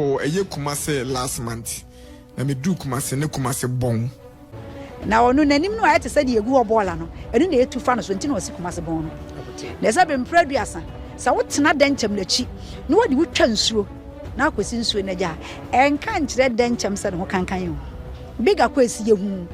Ɛyɛ Kumase last month na meduu Kumase ne Kumase bɔn. Na ɔno n'anim no ayɛ te sɛ deɛ egu hɔ bɔɔla no, ɛno na etu fa no so nti na ɔsi Kumase bɔn no. Na ɛsɛ bɛ mpere 30 sɛ wotena dɛnkyɛm n'akyi na wɔde wotwa nsuo na akɔsi nsuo n'agya a, ɛnka nkyerɛ dɛnkyɛm sɛ ne ho kankan o. Big Akwesi yɛ hu,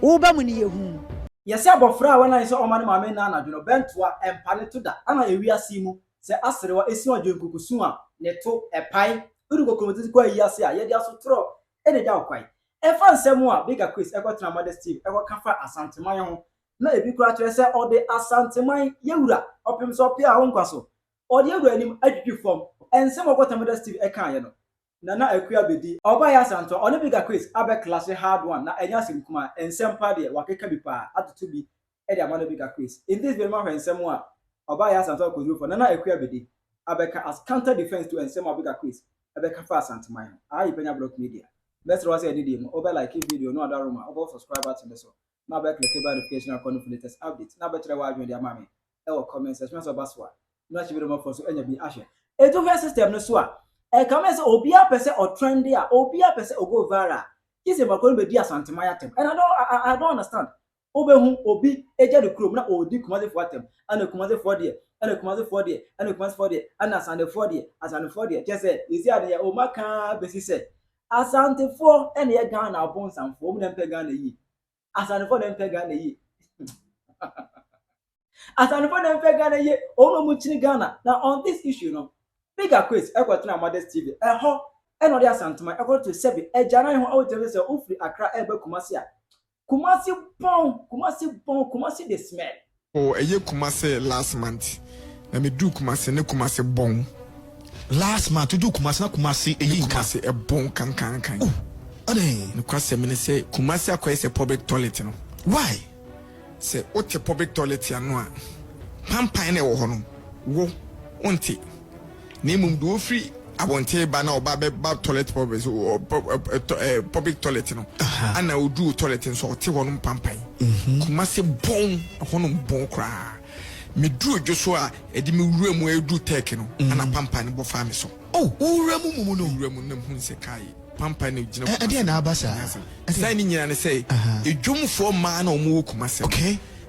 woba mu no yɛ hu. Yɛsɛ abɔfra a wɔnan sɛ ɔma ne maame nna anadwo no, bɛntoa ɛmpa ne to da. Ana ewiase yi mu, sɛ aserewa esi ɔdwe nkukusu a, ne to ɛpae. Wode kokromoti kɔ ayi ase a, yɛde asotorɔ ɛna egya wo kwan. Ɛfa nsɛm a Big Akwes ɛkɔtena Mothers TV ɛkɔka fa Asanteman ho, na ebi koraa kyerɛ sɛ ɔde Asanteman yɛwura ɔpem sɛ ɔpɛ a wo nkwa so. Ɔde yɛwura anim adwidwi fam. Nsɛm a ɔkɔtena Mothers TV ɛkaeɛ no, Nana Akua Bedi, ɔbaa yɛ Asantewa, ɔne Big Akwes abɛ clash hard one, na ɛnyɛ asɛm kuma. Nsɛm pa deɛ, wakeka bi paa, atoto bi ɛde ama no Big Akwes. In this video, mahwɛ nsɛm a ɔbaa yɛ Asantewa Kodurufo Nana Akua Bedi abɛka as counter defense to nsɛm a Big Akwes ɛbɛka fa Asanteman ho. Aha yi Panya Block Media. Bɛsrɛ wa sɛ ɛde deɛ mu, wobɛ like video no, adaroma, wobɛ subscribe button no so, na wobɛ click bell notification akɔ no for latest update, na bɛkyerɛ w'adwene de ama me ɛwɔ comment section. Sɛ ɔba so a, na akyi video mɔfo so anya bi ahwɛ. Etu hwɛ system no so a, ɛka mɛ sɛ obiara pɛ sɛ ɔtrend a, obiara pɛ sɛ ɔgo viral. Gye sɛ mako no bɛdi Asanteman atɛm. And I don't understand. Wobɛhu obi agya ne kurom na ɔredi Kumasefoɔ atɛm. Ɛna Kumasefoɔ deɛ, ɛna Kumasefoɔ deɛ, ɛna Kumasefoɔ deɛ, ɛna Asantefoɔ deɛ, Asantefoɔ deɛ. Kyerɛ sɛ yɛsi adeɛ ɔma kaa bɛsi sɛ Asantefoɔ ɛna yɛ Ghana abonsamfoɔ, wɔn na mpɛ Ghana yie. Asantefoɔ na mpɛ Ghana yie. Asantefoɔ na mpɛ Ghana yie. Wɔn na wɔn kyini Ghana. Na on this issue no, Big Akwes ɛkɔtena Mothers TV ɛhɔ ɛna ɔde Asanteman ɛkɔto sɛbi agyanan ho ɛwɔ kyerɛ sɛ ofiri Accra ɛbɛ Kumasi a, Kumasi bɔn, Kumasi bɔn, Kumasi dey smell. Ɛyɛ Kumase last month na meduu Kumase ne Kumase bɔn. Last month wodu Kumase na Kumase eyi nka? Kumase ɛbɔn kankankan. Oh, ɔdɛn? Nokwasɛm ne sɛ Kumase akɔyɛ sɛ public toilet no. Why? Sɛ wote public toilet ano a, pampan na ɛwɔ hɔ no, wo wonte, na mmom de wofiri abɔnten ba na ɔba bɛba toilet public so public toilet no ana oduru toilet nso ɔte hɔ nom pampan. Kumase bɔn, ɛhɔnom bɔn koraa. Meduru odwo so a ɛde me wura mu aduru tɛɛk no ana pampan no bɔ faa me so. Oh, wowura mu mumu no? Wura mu nam hu sɛ kae pampan no gyina. Ɛdeɛ na aba saa? Saa ne nyinaa ne sɛ edwomfoɔ mmaa na wɔn wɔ Kumase no,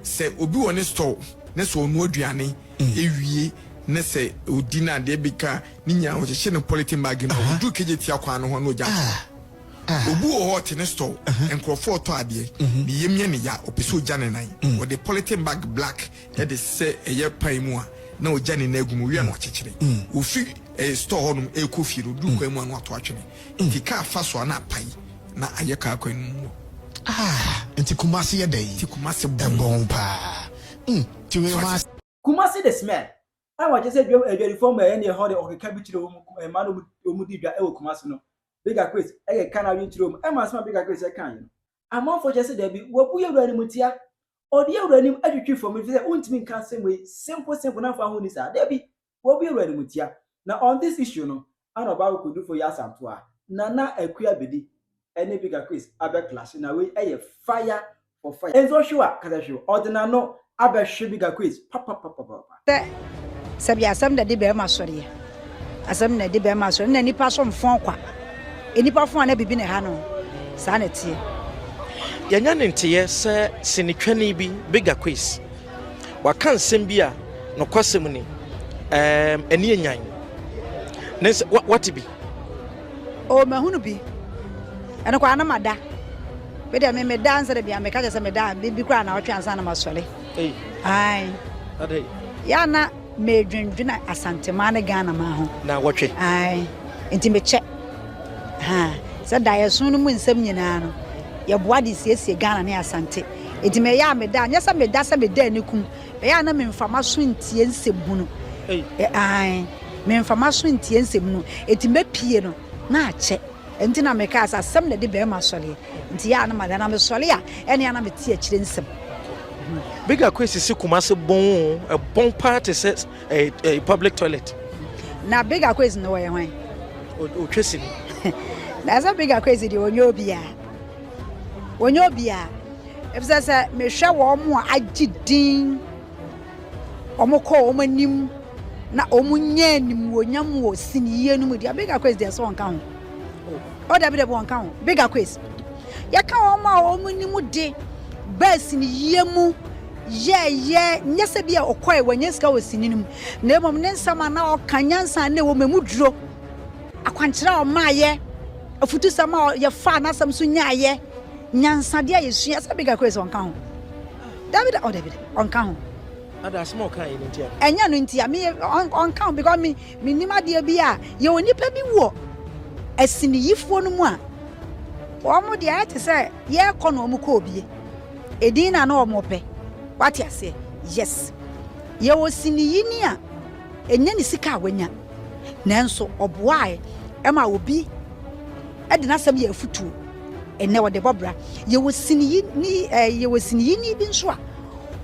sɛ obi wɔ ne store ne sɛ ɔno aduane ewie ne sɛ odi na adeɛ bi ka ne nyinaa ɔhyehyɛ ne polythene bag mu a, oduru Kejetia kwan no ho na ogya ato. Obi wɔ hɔ, ɔte ne store, nkurɔfoɔ ɔtɔ adeɛ, ne yam yɛ ne ya, ɔpɛ sɛ ogya ne nan, ɔde polythene bag black ɛde sɛ ɛyɛ pan mu a na ogya ne nan agu mu wia na wakyekyere. Ofi store hɔnom ɛrekɔ fie no, oduru kwan mu a na wato atwene, nti kaa fa so a na apae na ayɛ kaa kwan no mu. Ah, nti Kumase yɛ dɛ yi? Nti Kumase bɔn. Ɛbɔn paa. Nti wei ma Kumasi dey smell. Ɛna wɔkyerɛ sɛ dwam adwadifoɔ mmaa ɛne ɛhɔ de ɔkeka bi kyerɛ wɔn mmaa no wɔn di dwa ɛwɔ Kumasi no. Big Akwes ɛyɛ ka n'adwene kyerɛ wɔn. Ɛma asɛm a Big Akwes ɛka yɛ no, amanfoɔ kyerɛ sɛ dabi, wabu yɛwura anim tia. Ɔde yɛwura anim atwitwi fam efi sɛ wontumi nka asɛm wei simple simple na nfa ho ni saa. Dabi, wabu yɛwura anim tia. Na on this issue no, ana ɔbaa kodufo yɛ Asantoa Nana Akua Bedi ɛne Big Akwes abɛ clash, na wei ɛyɛ fire for fire. Nso hwew a kasa hwew, ɔde n'ano abɛhwe Big Akwes papapapapa. Sɛ sɛbi asɛm na ɛde bɛrima sɔreɛ, asɛm na ɛde bɛrima sɔreɛ na nipa so mfɔn kwa, nipa fɔn a na bibi na ɛha no saa na ɛteɛ. Yɛnya ne nteyɛ sɛ sinitwani bi, Big Akwes, waka nsɛm bi a nokwasɛm ni, ɛni enyan ne sɛ wate bi. O, mahunu bi. Ɛno koraa na mada. Me deɛ me meda ansa da bia meka kyerɛ sɛ meda bi koraa na ɔtwe ansa na masɔre. Ae. Ya na medwendwene Asantema ne Ghana ma ho. Na wɔtwe. Ae. Nti mekyɛ. Ha. Sɛ daeɛso no mu nsɛm nyinaa no, yɛboa de siesie Ghana ne Asante. Nti meyɛ a meda, nyɛ sɛ meda sɛ meda ani kum. Ɛyɛ a na memfa m'aso ntie nsɛm hunu. Ae. Memfa m'aso ntie nsɛm hunu. Nti mɛpie no na akyɛ. Nti na mekaa sɛ asɛm na ɛde bɛrima sɔreɛ. Nti yɛ a na mada na mesɔre a ɛne a na mete akyire nsɛm. Big Akwesi si Kumase bɔn o, ɛbɔn paa te sɛ public toilet. Na Big Akwesi no wɔyɛ hwan? Otwa sini. Na sɛ Big Akwesi deɛ ɔnyɛ obiara. Ɔnyɛ obiara. Efisɛ sɛ mehwɛ wɔn a agye din, wɔn kɔ wɔn anim. na wɔn nya animuonyam wɔ siniyie no mu deɛ, Big Akwes deɛ sɛ ɔnka ho. O dabi dabi ɔnka ho. Big Akwes. Yɛka wɔn a wɔn nim de baa siniyie mu yɛɛyɛ nyɛ sɛ bi a ɔkɔɛ wanya sika wɔ sini no mu na mmom ne nsɛm a na ɔka nyansa a na ɛwɔ mu emu duro akwankyerɛ a ɔmaayɛ afutusɛm a yɛfaa n'asɛm so nyaayɛ nyansadeɛ a yɛsua sɛ Big Akwes ɔnka ho. Dabi da, oh dabi dabi ɔnka ho. Ada asɛm a ɔka yɛ no nti a. Ɛnyɛ no nti a me ɔnka ho because me menim adeɛ bi a yɛwɔ nipa bi wɔ asiniyifoɔ no mu a wɔn deɛ ayɛ te sɛ yɛrekɔ na wɔn kɔ obie edin na na wɔn pɛ wate aseɛ yes yɛwɔ siniyini a ɛnyɛ ne sika a wanya nanso ɔboae ɛma obi de n'asɛm yɛ afutuo. Ɛnnɛ wɔde bɔ bra. Yɛwɔ siniyini ɛɛ yɛwɔ siniyini bi nso a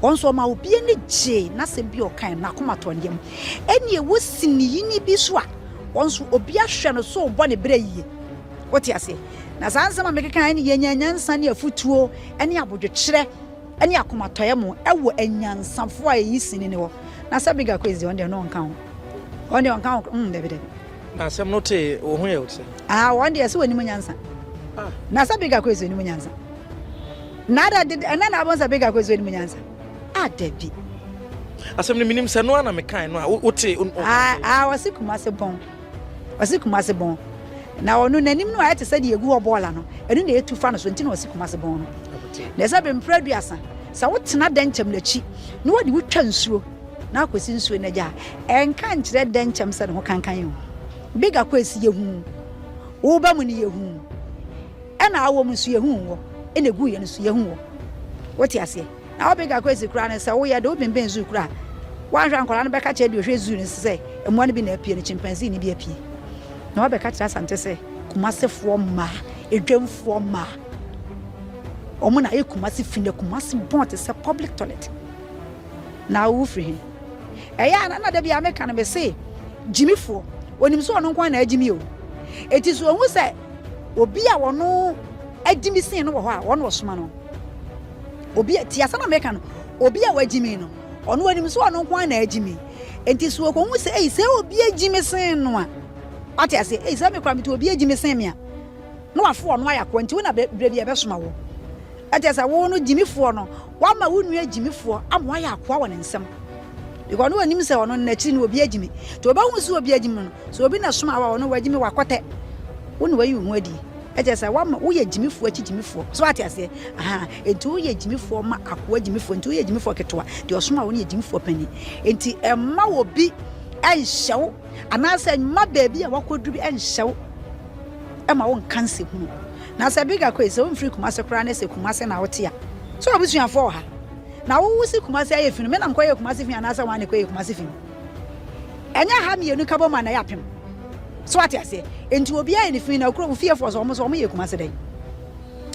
wɔn nso ɔma obi ani gye n'asɛm bi a ɔkae no n'akoma tɔ ne yam. Ɛnna ɛwɔ siniyini bi nso a wɔn nso obi ahwɛ no so rebɔ ne bra yie. Wote aseɛ? Na saa nsɛm a mekeka yi yɛnya nyansa ne afutuo ne abodwokyerɛ ne akomatɔyam wɔ anyansafoɔ a ɛyi sini no hɔ. Na sɛ Bigger Quiz deɛ ɔno deɛ no ɔnka ho. Ɔno deɛ ɔnka ho mm dabi dabi. Na asɛm no tee wo ho yɛ wo sɛ? Ah, wɔn deɛ sɛ wɔnim nyansa. Ah. Na sɛ Bigger Quiz wɔnim nyansa. Na ada de ɛnɛ na abɔn sɛ Bigger Quiz wɔnim nyansa. Ah, dabi. Asɛm no menim sɛ no ara na mekae no a wote. Ah, ah, wɔse Kumase bɔn. Ɔse Kumase bɔn. Na ɔno n'anim no ayɛ te sɛ deɛ egu hɔ bɔɔla no, ɛno na etu fa no so nti na ɔse Kumase bɔn no. Na ɛsɛ bere mprɛ aduasa, sɛ wotena dɛnkyɛm no akyi na wɔde wo twa nsuo na akɔsi nsuo no agya a, ɛnka nkyerɛ dɛnkyɛm sɛ ne ho kankan o. Big Akwesi yɛhu wo, wo ba mu no yɛhu wo, ɛna awɔ mu nso yɛhu wo, ɛna egu yɛ no nso yɛhu wo. Wote aseɛ? Na wo big akwesi koraa no sɛ woyɛ de wobembɛn zoo koraa a, woanhwɛ a nkwadaa no bɛka kyerɛ deɛ ɔhwɛ zoo no sɛ mmoa no bi na apue no, chimpanzee no bi apue. Na wabɛka kyerɛ Asante sɛ Kumasefoɔ mmaa, Edwamfoɔ mmaa, wɔn na ayɛ Kumase fi na Kumase bɔn te sɛ public toilet. Na wo firi he? Ɛyɛ a na da bi a meka no mese gyimifoɔ, onim sɛ ɔno nko ara na agyimi o. Eti so ohu sɛ obi a ɔno agyimi sen no wɔ hɔ a, ɔno ɔsoma no. Obi a, tie asɛm a meka no, obi a wagye me no, ɔno onim sɛ ɔno nko ara na agye me. Enti sɛ okohu sɛ, ei, sɛ obi agye me sen no a, wate aseɛ, ei, sɛ me koraa mete obi agye me sen me a, na wafo ɔno ayɛ akoa, nti wo na berɛ bi ɛbɛsoma wo. Ɛkyɛ sɛ wo no gyimifoɔ no, wama wo nua gyimifoɔ ama wayɛ akoa wɔ ne nsam. Because ɔno onim sɛ ɔno n'akyiri no obi agye me. Nti ɔbɛhu sɛ obi agye me no, sɛ obi na soma wo a, ɔno wagye me wakɔtɛ. Wo na wayi wo ho adi. Ɛkyerɛ sɛ wama woyɛ gyimifoɔ akyi gyimifoɔ. So wate aseɛ? Aha. Enti woyɛ gyimifoɔ ma akoa gyimifoɔ. Enti woyɛ gyimifoɔ ketewa. Deɛ ɔsoma wo no yɛ gyimifoɔ panin. Enti ɛmma obi ɛnhyɛ wo anaasɛ mma baabi a wakɔduru bi ɛnhyɛ wo ɛma wo nka nsɛhunu. Na sɛ Big Akoe sɛ womfiri Kumase koraa na sɛ Kumase na wote a, sɛ w'abusuafoɔ wɔ ha. Na wo wo se Kumase ayɛ fi no, me na mekɔyɛɛ Kumase fi anaasɛ wɔn na ɛkɔyɛɛ Kumase fi no? Ɛnyɛ ha mmienu ka bom a na ɛyɛ apem. So wate aseɛ? Enti obiara yɛ ne fi na okuro wo fiefoɔ so wɔn so wɔn yɛ Kumase dɛn?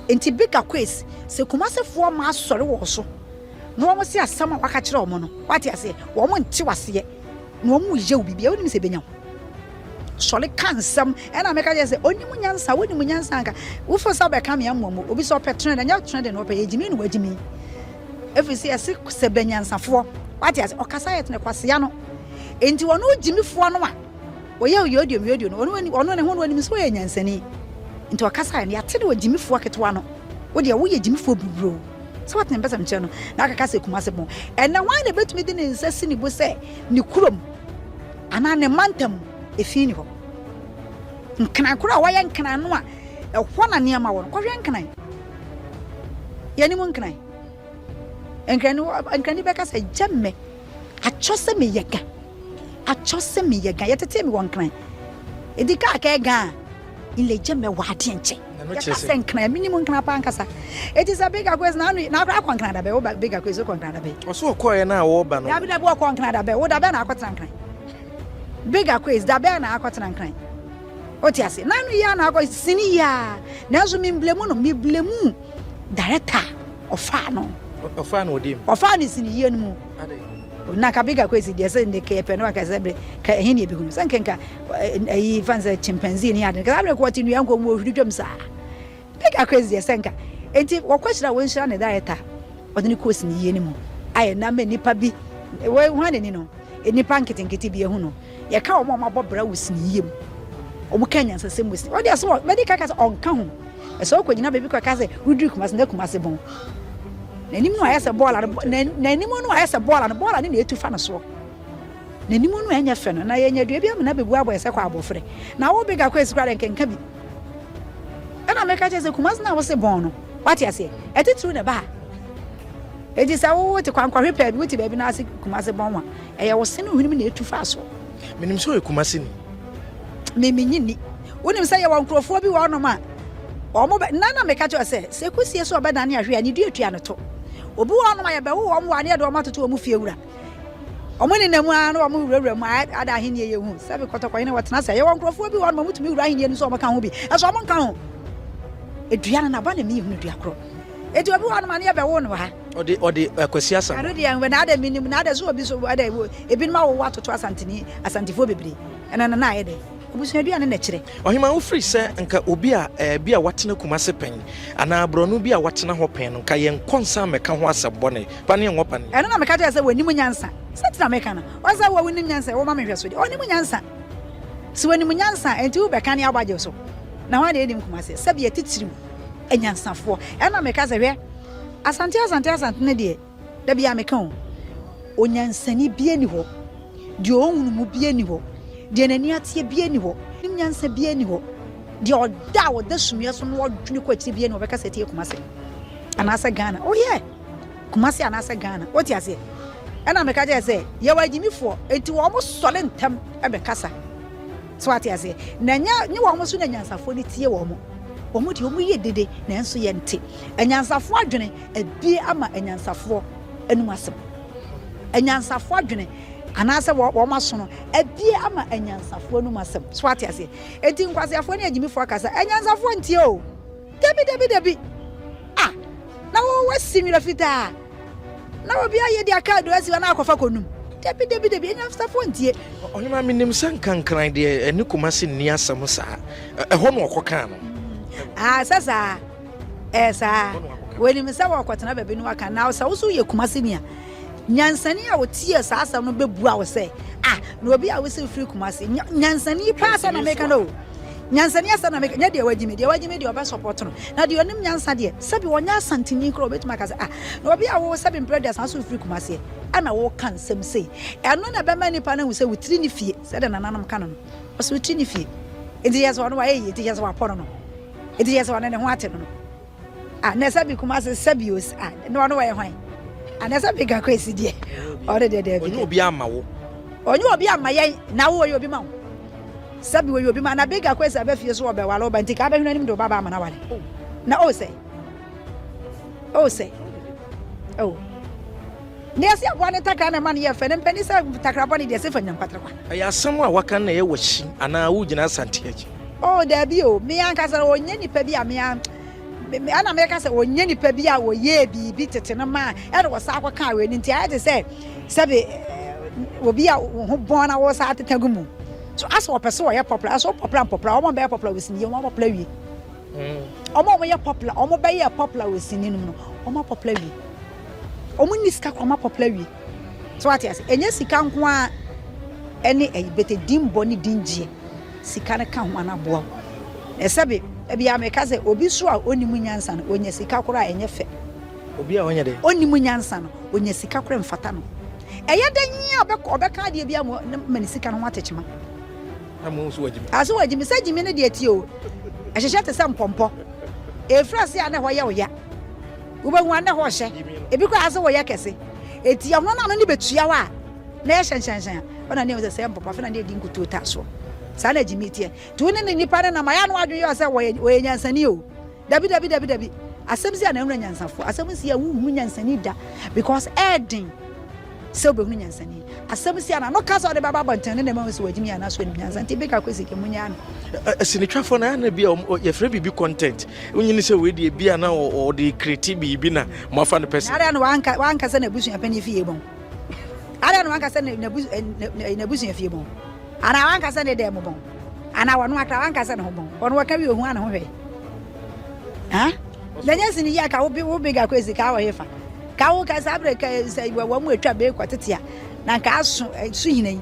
Enti bigger quiz sɛ Kumasefoɔ ma asɔre wɔ so na wɔn se asɛm a waka kyerɛ wɔn no wate aseɛ wɔn nte waseɛ na wɔn yɛ wo biribi a wonim sɛ ebenya wo. Sɔre ka nsɛm ɛna meka kyerɛ sɛ onim nyansa wonim nyansa anka wofo sɛ wobɛka me amoa mu obi sɛ ɔpɛ trend ɛnyɛ trend na ɔpɛ yɛgyimi na wagyimi. Ɛfiri sɛ yɛse sɛ bɛ nyansafoɔ wate ase ɔkasa yɛ tene kwasea no enti ɔno gyimifoɔ no a ɔyɛ oyodio myodio no ɔno ɔno ne ho no ɔnim sɛ ɔyɛ nyansani nti ɔkasa yɛ no yɛate ne wɔ gyimifoɔ ketewa no wo deɛ woyɛ gyimifoɔ buruburo sɛ wate ne mpɛ sɛ mekyerɛ no na akaka sɛ Kumase bɔn ɛnɛ hwan na ɛbɛtumi de ne nsa si ne bo sɛ ne kurom anaa ne mantam efi ni hɔ nkran koro a wɔyɛ nkran no a ɛhɔ na nneɛma wɔ no kɔhwɛ nkran Yɛnim nkran. Nkrani nkrani bɛka sɛ gya mmɛ. Akyɔ sɛ meyɛ ga. Akyɔ sɛ meyɛ ga. Yɛtetee me wɔ nkran. Edi kaa kɛɛ ga a, nle gya mmɛ wɔ adeɛ nkyɛ. Yɛka sɛ nkran, menim nkran paa ankasa. Eti sɛ Big Akwes na ano na akora akɔ nkran dabɛ, wo Big Akwes wokɔ nkran dabɛ. Ɔso ɔkɔɛ na wɔba no. Dabi dabi wɔkɔ nkran dabɛ, wo dabɛ na akɔtena nkran. Big Akwes dabɛ na akɔtena nkran. Wote ase? N'ano yi ara na akɔ sini yi ara. Nanso me mblemu no, me blemu director a ɔfaa no. Ɔfaa no wɔ deɛ mu? Ɔfaa no sini yie no mu. Na ka Big Akwesi deɛ sɛ ne kɛyɛ pɛ no anka sɛ bere ka ɛhe ne ebehunu. Sɛ nkenka ɛyi fan sɛ chimpanzee ne ade. Nka saa bere kɔ ɔte nnua nkɔm mu ohwiri twam saa. Big Akwesi deɛ sɛ nka. Enti wɔkɔ hyira wɔnhyira ne director ɔde ne kɔɔ sini yie no mu. Ayɛ na ama nnipa bi wɔ hwan n'ani no. Nnipa nketenkete bi ahu no. Yɛka wɔn a wɔabɔ bra wɔ siniyɛ mu. Wɔka anyansasɛm wɔ sini. Ɔde ɛso wɔ mɛde kaka sɛ ɔnka ho. Ɛsɛ ɔkɔgyina baabi kɔka sɛ woduru Kumasi na Kumasi bɔn. N'anim no ayɛ sɛ bɔɔla no n'anim no ayɛ sɛ bɔɔla no bɔɔla no na etu fa no soɔ. N'anim no ɛnyɛ fɛ no na yɛnya dua bi amena bɛbu abɔ ɛsɛ kɔ abɔfrɛ. Na wo bega kɔ esi koraa deɛ nkenka bi. Ɛna meka kyerɛ sɛ Kumasi na wose bɔn no. Wate aseɛ? Atitiriw na ɛba ha. Enti sɛ wo te kwankɔhwe pɛɛ bi wote baabi na ase Kumasi bɔn a Ɛyɛ wo se ne hwenem na etu faa so. Menim sɛ ɔyɛ Kumasi ni. Me menye nni. Wonim sɛ yɛwɔ nkurɔfoɔ bi wɔ hɔnom a, wɔn bɛ, nna na meka kyerɛ sɛ, sɛ kusie so ɔbɛdane ahwe a, ne dua tua ne to. Obi wɔ hɔnom a yɛbɛwo wɔn wɔ a ne yɛde wɔn atoto wɔn fie wura. Wɔn nenam mu ara na wɔn wurawura mu a, ada ahennie yɛ hu. Sɛbi kɔtɔkɔhene wɔtena ase a, yɛwɔ nkurɔfoɔ bi wɔ hɔnom a wɔtumi wura ahennie no so a wɔka ho bi, ɛso wɔn nka ho. Dua no n'aba na ɛma yɛhunu dua korɔ. Enti obi wɔ hɔnom a ne yɛbɛwo no wɔ ha. Ɔde ɔde Akwasi Asamoah. Ɛno deɛ nwɛ na adɛ menim na adɛ so obi so adɛ ebinom awowo atoto Asanteni Asantefoɔ bebree ɛno no na ayɛ dɛ abusua dua no na ɛkyerɛ. Ɔhemaa wofiri sɛ nka obi a ɛɛ bi a watena Kumase pɛn anaa borɔno bi a watena hɔ pɛn no nka yɛnkɔ nsan mmɛka ho asɛm bɔne pa ne ɛnwɔ pa ne. Ɛno na meka kyerɛ sɛ wɔnim nyansa sɛ nti na meka no ɔsɛ sɛ wo a wonim nyansa woma me nhwɛso deɛ ɔnim nyansa sɛ wɔnim nyansa a ɛnti wobɛka ne abɔ agye so na hwan na ɛnim Kumase sɛbi atitiriw anyansafoɔ ɛna meka sɛ hwɛ Asante Asante Asante no deɛ da biara meka o, onyansani biara nni hɔ, deɛ ɔnhunu mu biara nni hɔ, deɛ n'ani ateɛ biara nni hɔ, nim nyansa biara nni hɔ, deɛ ɔda a ɔda sumiiɛ so na ɔdwene kɔ akyire biara nni hɔ ɔbɛka sɛ ɛteɛ Kumase anaasɛ Ghana. Oh yeah, Kumase anaasɛ Ghana. Wote aseɛ? Ɛna meka kyerɛ sɛ yɛwɔ agyimifoɔ, enti wɔn sɔre ntɛm bɛkasa. So wate aseɛ? Na ɛnyɛ nye wɔn so na anyansafoɔ no tie wɔn. Wɔn deɛ wɔn yɛ dede, nanso yɛnte. Anyansafoɔ adwene abue ama anyansafoɔ anum asɛm. Anyansafoɔ adwene anaasɛ wɔn aso no abue ama anyansafoɔ anum asɛm. So wate aseɛ? Enti nkwaseafoɔ ne agyimifoɔ akasa, anyansafoɔ ntie o. Dabi, dabi, dabi. Ah, na wo wasi nwera fitaa. Na obi ayɛ de aka adu asi hɔ na akɔfa kɔnum. Dabi, dabi, dabi, anyansafoɔ ntie. Ɔhema, menim sɛ Nkankran deɛ ɛne Kumasi nni asɛm saa. Ɛhɔ na ɔkɔkaa no. Ah, sɛ saa. Ɛyɛ saa. Wɔnim sɛ wɔrekɔtena baabi no waka. Na sɛ wo so woyɛ Kumasini a, nyansani a ɔtie saa asɛm no bɛbua wo sɛ, ah, na obi a wosɛ firi Kumasi, nyansani paa sɛ na meka no o. Nyansani asɛm na meka, nyɛ deɛ wagyi me, deɛ wagyi me deɛ ɔbɛsɔpɔto no. Na deɛ ɔnim nyansa deɛ, sɛbi ɔnyɛ Asanteni koraa ɔbɛtumi aka sɛ, ah, na obi a wo sɛbi mprɛ aduasa so wofiri Kumasi ɛna woka nsɛm sei. Ɛno na ɛbɛma nipa no ahu sɛ wo tiri ne fie, sɛdeɛ nananom ka no no. Ɔsɛ wo tiri ne fie. Nti yɛ sɛ ɔno wayɛ yie, nti yɛ sɛ wapɔ no no. Enti yɛ sɛ ɔno ne ho ate no no. Ah, na sɛ bi Kumasi sɛ bi os ah, na ɔno wɔyɛ hwan? Ah, na sɛ bi ka kwesi deɛ. Ɔno deɛ deɛ bi. Ɔnyɛ obi ama wo. Ɔnyɛ obi ama yɛn na wo ɔyɛ obi ma wo. Sɛ bi wɔyɛ obi ma na bi ka kwesi abɛ fie so ɔbɛwale ɔba nti ka abɛhwene anim de ɔba ba ama na wale. Na o sɛ. O sɛ. O. Nea ɛsɛ aboa ne ntakra na ɛma no yɛ fɛ, ne mpanin sɛ ntakra bɔne deɛ ɛsɛ fa nyinam kwaterekwa. Ɛyɛ asɛm a waka no na ɛyɛ w'akyi anaa wogyina Asante akyi? Oh dabi o, me ankasa no ɔnyɛ nipa bi a me a me ɛna meka sɛ ɔnyɛ nipa bi a ɔyɛɛ biribi tete no maa ɛna ɔsan akɔkaa wei no nti ayɛ te sɛ sɛbe obi a wo ho bɔn na wɔsan ateta gu mu. So asɛ ɔpɛ sɛ ɔyɛ popular, asɛ ɔpɔpra mpɔpra, wɔn a bɛyɛ popular wɔ sini yɛ wɔn apɔpra wie. Wɔn a wɔyɛ popular, wɔn bɛyɛ popular wɔ sini no mu no, wɔn apɔpra wie. Wɔn nni sika koraa wɔn apɔpra wie. So wate ase? Ɛnyɛ sika nko ara ɛne ɛyi bɛtɛ din bɔ ne din gyeɛ. Sika no ka ho ana aboa wo. Na sɛbe ebia meka sɛ obi so a ɔnnim nyansa no ɔnya sika koraa a ɛnyɛ fɛ. Obi a ɔnyɛ dɛ? Ɔnnim nyansa no ɔnya sika koraa ɛmfata no. Ɛyɛ dɛn a ɔbɛka adeɛ bi ama ma ne sika no ho atekyema. Na mo nso wagyimi. Aso wagyimi sɛ gyimi no deɛ tie o. Ɛhyehyɛ te sɛ mpɔmpɔ. Ɛfiri ase a na ɛhɔ yɛ wo ya. Wobɛhu a na ɛhɔ hyɛ. Ebi koraa sɛ wɔyɛ kɛse. Eti ɛhono no ano ne bɛtua hɔ a na ɛyɛ hyɛnhyɛnhyɛn a, ɔna ne ɛhu sɛ sɛ mpɔmpɔ afei na ne ɛdi nkutuo taa soɔ. Saa na gyimi teɛ. Nti wo ne ne nipa no nam a, ɛyɛ a na w'adwene yɛ wo sɛ wɔyɛ wɔyɛ nyansani o. Dabi dabi dabi dabi. Asɛm si a na ɛhunu anyansafoɔ. Asɛm si a wonhunu nyansani da because ɛɛden sɛ wobɛhunu nyansani. Asɛm si a na no ka sɛ ɔde bɛba abɔnten no na ɛma hu sɛ wagyimi anaasɛ ɔnim nyansa. Nti beka kwesi deɛ monyaa no. Sinitwafoɔ no ayɛ na bi a yɛfrɛ biribi content. Wonyini sɛ wei deɛ bi a na ɔde kreti biribi na moafa no pɛsɛ. Adɛn na wanka wanka sɛ n'abusua panin fie bɔn? Adɛn na wanka sɛ n'abusua fie bɔn? Anaa wanka sɛ ne dɛm bɔn? Anaa wɔn akra wanka sɛ ne ho bɔn? Wɔn wɔka wi ohun a ne ho hwɛ. Ha? Na nyɛ sini yi a ka wo wo big akwesi ka wɔ hefa? Ka wo ka saa bere ka sɛ wɔn mu atwa bee kɔ tete a. Na nka aso su hina yi.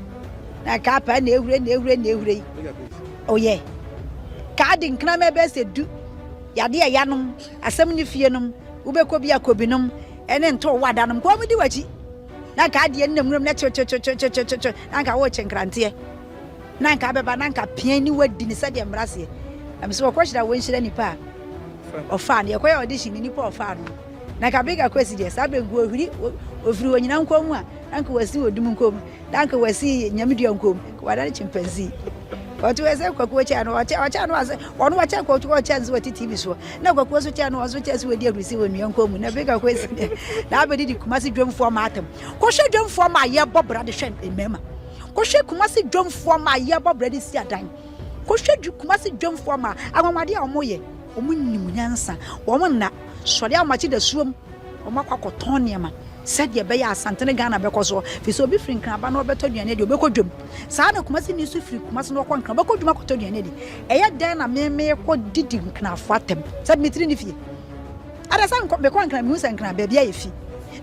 Na nka apa na ehure na ehure na ehure yi. Oyɛ. Ka ade nkrama ɛbɛyɛ sɛ du. Yade ɛya nom, asɛm ne fie nom, wobɛkɔ bi akɔ bi nom, ɛne nto wada nom. Nka wɔn di w'akyi. Na nka adeɛ nnam nwuram na kyekyekyekyekyekyekye na nka worekye nkranteɛ. Na nka abɛba na nka pia ni wadi ne sɛdeɛ mmara seɛ. Na mesɛ wɔkɔhyira wɔnhyira nipa a ɔfaa no. Yɛkɔyɛ audition ne nipa a ɔfaa no. Na nka Bigger Kwesi deɛ saa berɛ nka ɔhwiri ɔfiri onyina nkɔn mu a na nka wasi odum nkɔn mu na nka wasi nyamedua nkɔn mu nka wadane chimpanzee. Ɔte wɔ sɛ kwakuo kyɛn no ɔkyɛ ɔkyɛn no ase ɔno ɔkyɛn kwakuo ɔkyɛn nso wɔte TV soɔ na kwakuo nso kyɛn no ɔnso kyɛn so wɔdi ahurisi wɔ nnua nkɔn mu na Bigger Kwesi deɛ na abɛdidi Kumasi dwamfoɔ ma atam kɔhwɛ dwamfoɔ ma yɛbɔ bra de hwɛ mmarima kɔhwɛ Kumasi dwamfoɔ ma yɛbɔ bra de si adan kɔhwɛ Kumasi dwamfoɔ ma anwanwadeɛ a wɔyɛ wɔn nim nyansa wɔn nna Sɔre ahomakye dasuom, wɔn akɔ akɔtɔn nneɛma sɛdeɛ ɛbɛyɛ a Asante ne Ghana bɛkɔ soɔ. Firi sɛ obi firi Nkran aba na ɔbɛtɔ aduane adi, ɔbɛkɔ dwam. Saa na Kumasi ni nso firi Kumasi na ɔkɔ Nkran, ɔbɛkɔ dwam akɔtɔ aduane adi. Ɛyɛ dɛn na me merekɔ didi Nkranfoɔ atɛm sɛ me tiri ne fie? Ada sɛ mekɔ Nkran mehu sɛ Nkran baabi ayɛ fi.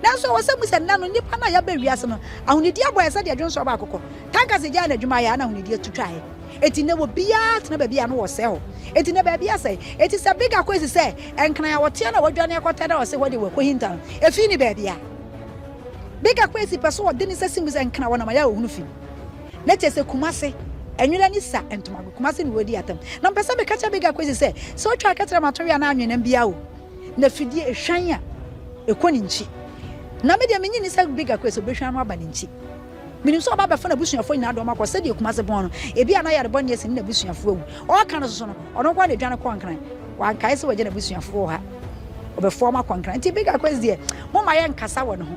Nanso ɛwɔ sɛ mu sɛ nnɛ no nnipa no a yɛaba wiase no, ahonidie abɔ yɛn sɛdeɛ dwonsɔ bɔ akokɔ. Tankers gyae n'adwuma yɛ a na ahonidie tu twaeɛ. Enti nnɛ obiara tena baabi a na wɔsɛe hɔ. Enti nnɛ baabi asɛe. Enti sɛ Bigger Kwesi sɛ Nkran a ɔteɛ na wadwane akɔtɛ na ɔse hɔ deɛ wakɔhinta no, efi nni baabiara. Bigger Kwesi pɛ sɛ ɔde ne nsa si mu sɛ Nkran wɔnam ayɛ a ɔhunu fi mu. Na kyerɛ sɛ Kumase, Nwera ne Sa Ntomago, Kumase na wɔredi atam. Na mepɛ sɛ meka kyerɛ Bigger Kwesi sɛ, sɛ ɔtwa akɛtrɛma to we anaa anwenam biara o, na fidie ehwan a, ɛkɔ ne nkyi. Na me deɛ mennye nni sɛ Bigger Kwesi ɔbɛhwan no aba ne nkyi. Menim sɛ ɔba abɛfa n'abusuafoɔ nyinaa de wɔn akɔ sɛdeɛ Kumase pɔn no, ebia na yare bɔne asi ne n'abusuafoɔ awu. Ɔreka no soso no, ɔno nko ara na ɛdwane kɔɔ Nkran. Wankae sɛ wagya n'abusuafoɔ wɔ ha. Ɔbɛfoa wɔn akɔ Nkran. Nti Big Akwes deɛ, momma yɛnkasa wɔ ne ho.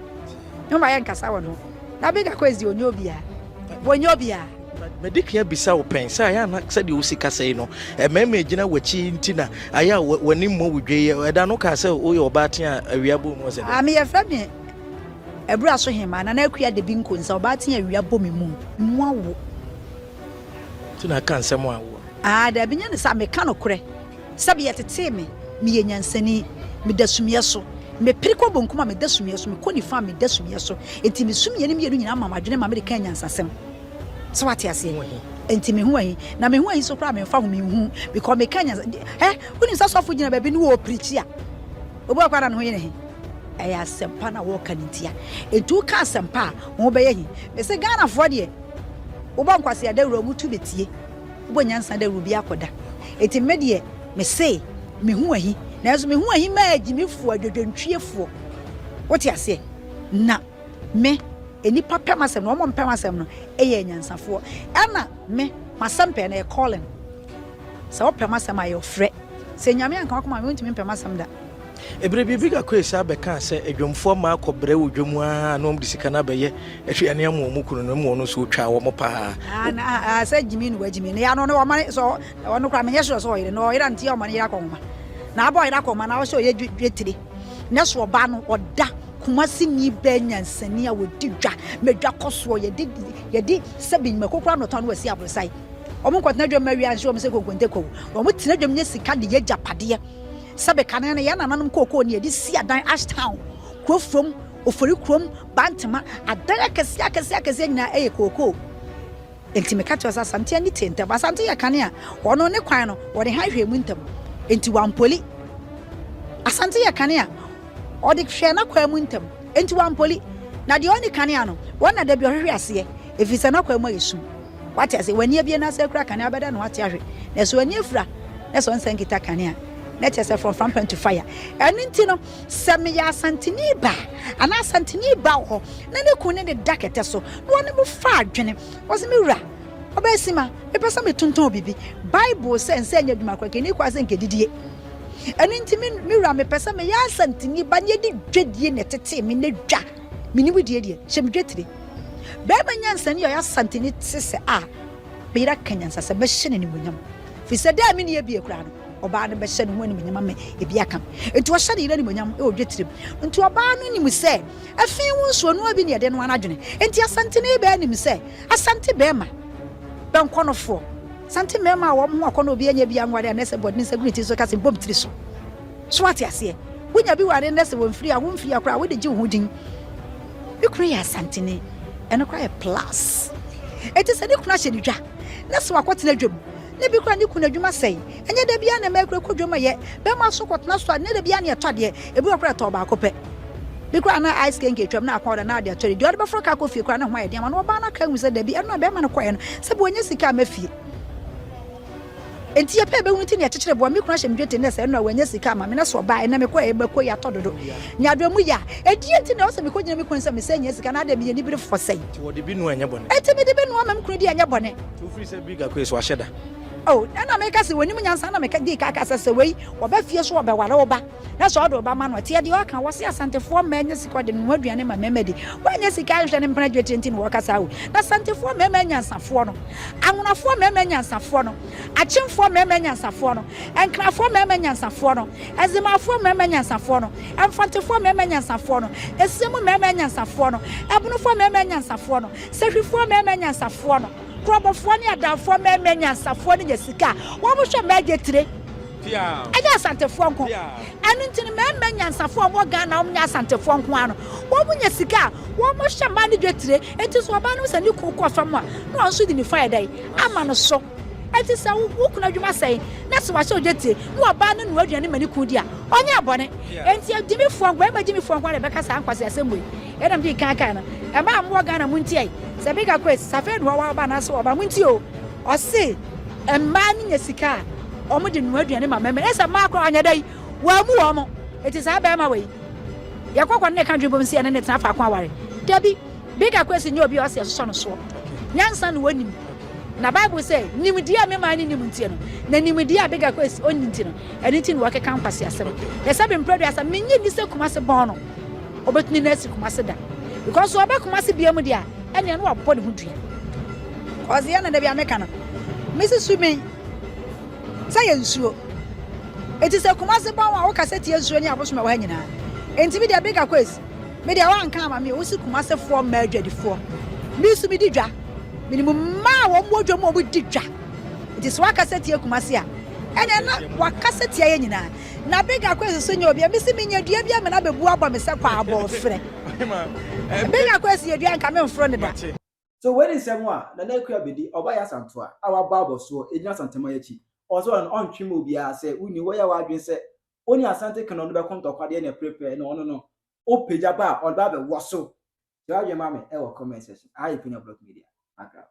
Momma yɛnkasa wɔ ne ho. Na Big Akwes deɛ, ɔnyɛ obiara. Wɔnyɛ obiara. Madi kan abisa wo pɛn sɛ ayɛ a na sɛdeɛ wosi kasa yi no, mmarima gyina w'akyi nti na ayɛ a w'ani mmɔ wo dwe yi. Ɛda no wokaa sɛ woyɛ ɔbaatan a awia bɔ mu ɔsɛ dɛn? Ah, me yɛfrɛ me Abura so hemaa, Nana Akua de bi nkonsa, ɔbaatan awia bɔ me mu, me mu awo. Nti na aka nsɛm a awoɔ. Ah, daabi nyɛ ne saa, meka nokorɛ. Sɛbi yɛtetee me, meyɛ nyansani, meda sumiiɛ so. Mepere kɔ bonkum a, meda sumiiɛ so, mekɔ nifa a, meda sumiiɛ so. Enti me sumiiɛ no mmienu nyinaa ma m'adwene ma mede ka anyansasɛm. So wate aseɛ? Enti me ho ahi. Na me ho ahi so koraa memfa ho, menhu. Because meka nyansa, hɛ, wonim sɛ sɔfo gyina baabi ne ɔɔpirikyi a, obi wɔ hɔ koraa na ne ho yɛ no he. Ɛyɛ asɛmpa na wɔka no ntia. Enti woka asɛmpa a, wo ho bɛyɛ he. Mese Ghanafoɔ deɛ, wobɔ nkwasea dawuro a, wɔtu bɛtie. Wobɔ nyansa dawuro bi akɔda. Enti me deɛ, mese me ho ahi. Nanso me ho ahi maa agyimifoɔ, adwadwantwiefoɔ. Wote aseɛ? Na me, nnipa pɛ m'asɛm no, wɔn a wɔmpɛ m'asɛm no yɛ anyansafoɔ. Ɛna me, m'asɛm pɛ no, ɛyɛ calling. Sɛ wopɛ m'asɛm a, ɛyɛ ɔfrɛ. Sɛ Nyame anka w'akoma a, me wontumi mpɛ m'asɛm da. Bere bi, Bigger Quay san bɛkaa sɛ adwamfoɔ mmaa kɔbrɛ wɔ dwam ara na wɔde sika no abɛyɛ aduane ama wɔn kununom ma ɔno nso ɔtwaa wɔn paa. Ah, na ah, sɛ gyimi no wagyimi no ya no ne ɔma sɛ ɔno koraa menyɛ sure sɛ ɔyere na ɔyere nti ɔma no yere akɔnhoma na abɔ ɔyere akɔnhoma na ɔsɛ ɔyɛ dwetire na so ɔba no ɔda Kumasi ni bɛɛ nyansani a wɔdi dwa ma dwa kɔ soɔ yɛde yɛde sɛbi mako koraa na ɔtɔn no wasi aborosae wɔn nkɔtena dwam ma wia nhyɛ wɔn sɛ konkonte kɔwu wɔn tena dwam nyɛ sika de yɛ gyapadeɛ Sɛbe kane no, yɛn nananom kookoo ne yɛde si adan Ashtown, Kurofurom, Oforikurom, Bantama, adan akɛseɛ akɛseɛ akɛseɛ nyinaa ɛyɛ kookoo. Enti meka kyerɛ wo sɛ Asante ani te ntɛm. Asante yɛ kane a, ɔno ne kwan no, wɔde hann hwɛɛ mu ntɛm, enti wampoli. Asante yɛ kane a, ɔde hwɛɛ n'akwan mu ntɛm, enti wampoli. Na deɛ ɔnni kanea no, wɔn na da bi ɔhwehwe aseɛ, ɛfiri sɛ n'akwan mu ayɛ sum. Wate ase? W'ani abue na sɛ akura kanea wobɛda na wate ahwe. Na sɛ w'ani afura na sɛ ɔnsan nkita kanea na kyerɛ sɛ from frampan to fire. Ɛno nti no, sɛ meyɛ Asanteni ba anaa Asanteni ba wɔ hɔ na ne kunu ne ne da kɛtɛ so na ɔne mo fa adwene, ɔse me wura, ɔbaa sima, mepɛ sɛ metontɔn biribi. Bible sɛ nsa nyɛ adwuma koraa, nka ɛnni kwan sɛ nka ɛdidie. Ɛno nti me me wura mepɛ sɛ meyɛ Asanteni ba na yɛde dwadie na ɛtetee me na dwa. Menim die deɛ, hyɛ me dwetire. Barima nyansani a ɔyɛ Asanteni te sɛ a me yere aka nyansasɛm, mɛhyɛ no animuonyam. Firi sɛ da a menni abie koraa no, ɔbaa no bɛhyɛ ne ho animuonyam ama ebi aka me. Enti ɔhyɛ ne yere animuonyam wɔ dwetire mu. Enti ɔbaa no nim sɛ afi ho nsuo noa bi na yɛde noa n'adwene. Enti Asanteni baa nim sɛ Asante barima bɛnkɔnɔfoɔ, Asante mmarima a wɔn ho akɔnnɔ obi anya bi anware anaasɛ bɔde ne nsa gu ne tiri so ka sɛ bɔ me tiri so. So wate aseɛ? Wonya bi ware nnɛ sɛ wɔmfiri a, womfiri a koraa wode gye wo ho din. Me kunu yɛ Asanteni. Ɛno koraa yɛ plus. Enti sɛ ne kunu ahyɛ no dwa na sɛ wakɔtena dwam na bi koraa ne kunu adwuma sɛe, ɛnyɛ da biara na mmaa kura kɔ dwam ɛyɛ, bɛrima nso kɔtena so a, ɛnyɛ da biara na yɛtɔ adeɛ, ebi wɔ koraa ɛtɔ baako pɛ. Bi koraa na ice kenke atwam na akɔn ɔda na ade atɔ deɛ ɔde bɛforo kaa kɔ fie koraa na ho ayɛ den ama no, ɔbaa no aka ahu sɛ dabi, ɛno a bɛrima no kɔɛ no, sɛ bi wɔnyɛ sika ama fie. Enti yɛpɛ bɛhunu nti na yɛkyekyere boɔ. Me kunu ahyɛ me dwetɛ nnɛ sɛ ɛno a wanya sika ama me na sɛ ɔba a ɛnnɛ mekɔ ɛ mako yi atɔ dodo. Nyaadoa mu ya. Ɛdeɛn nti na ɛwɔ sɛ mekɔgyina me kunu anim sɛ mesɛ nya sika na adɛn meyɛ niberefoɔ sɛn? Nti wɔde bi noa ɛnyɛ bɔne? Enti mede bi noa ma me kunu di ɛnyɛ bɔne. Nti wofiri sɛ Big Akoe so wahyɛ da? Oh, ɛna meka sɛ wɔnim nyansa na meka dii ka ka sɛ sɛ wei wɔba fie so wɔbɛware wo ba. Na sɛ ɔde wo ba ma no a, tie deɛ ɔka, wɔse Asantefoɔ mmaa nya sika ɔde noa aduane ma mmarima di, wɔannya sika anhwɛ ne mpena dwetire nti na wɔka saa o. Na Asantefoɔ mmarima anyansafoɔ no, Anwonafoɔ mmarima anyansafoɔ no, Akyemfoɔ mmarima anyansafoɔ no, Nkrafoɔ mmarima anyansafoɔ no, Nzemafoɔ mmarima anyansafoɔ no, Mfantefoɔ mmarima anyansafoɔ no, Esiam mmarima anyansafoɔ no, Ɛbonofoɔ mmarima anyansafoɔ no, Sahwifoɔ mmarima anyansafoɔ no, Korɔbɔfoɔ ne Adanfoɔ mmarima anyansafoɔ no nya sika a, wɔhwɛ mmaa dwetire. Ɛnyɛ Asantefoɔ nko. Ɛno nti no mmarima nyansafoɔ a wɔwɔ Ghana a wɔnyɛ Asantefoɔ nko ara no, wɔnya sika a, wɔhyɛ mmaa no dwetire. Enti sɛ ɔbaa no hu sɛ ne kunu kɔ fam a, na ɔno nso de ne fa ayɛ dɛn? Ama no so. Enti sɛ wo kunu adwuma sɛe na sɛ wahyɛ wo dwetire na ɔbaa no noa aduane ma ne kunu di a, ɔnyɛɛ bɔne. Enti agyimifoɔ nko, mmarima agyimifoɔ nko ara na ɛbɛka saa nkwaseasɛm wei. Ɛna mede kan kae no, mmaa a mowɔ Ghana montie. Sɛ Bigger Quays, Safedu hɔ wɔ ɔba anaasɛ ɔba, montie o. Ɔse mmaa no nya sika a wɔn de noa aduane ma mmarima. Ɛsɛ mmaa koraa ɔnyɛ dɛn wɔamu wɔn. Eti saa barima wei yɛkɔ kɔ ne ne ka dwen bom sɛ yɛne ne tena faako aware. Dabi, Big Akwesi nyɛ obi a ɔse yɛsosɔ no soɔ. Nyansa na ɔnim. Na Bible sɛ nimdeɛ a me man no nim nti no, na nimdeɛ a Big Akwesi ɔnni nti no, ɛno nti na wɔkeka nkwaseasɛm. Na sɛbe mprɛduasa mennye nni sɛ Kumase bɔn no. Ɔbɛtumi no asi Kumase da because sɛ ɔba Kumase bia mu deɛ a ɛneɛ na wabɔ ne ho dua. Cause yɛ na da bi a meka no mesi su me sɛ yɛ nsuo eti sɛ Kumase bɔn a wokasa tia nsuo ne abosom ɛwɔ ha nyinaa enti me deɛ Big Akwes me deɛ wanka ama me wosi Kumase foɔ mmaa adwadifoɔ me nso me di dwa menim mmaa a wɔn wɔ dwa mu a wɔn di dwa eti sɛ wakasa tia Kumase a ɛneɛ na wakasa tia yɛ nyinaa. Na Bega Kwesi so nyɛ obi a mese menya dua bi amena bɛbu abɔ me sɛ kɔ abɔɔfrɛ. Bega Kwesi yɛ dua nka memforo no da. So wei ne nsɛm a Nana Akua Bedi, ɔba Yasantoa a wabɔ abɔsoɔ gyina Asanteman akyi. Ɔse ɔno ɔntwe ma obiara sɛ wonni wɔyɛ w'adwene sɛ wo ne Asante Kano no bɛko ntɔkwa deɛ na ɛpere pɛ na ɔno no wopagya ba a ɔde ba abɛwɔ so. Kyerɛ w'adwene ma me ɛwɔ comment section. Aha yɛ Penya Block Media. Accra.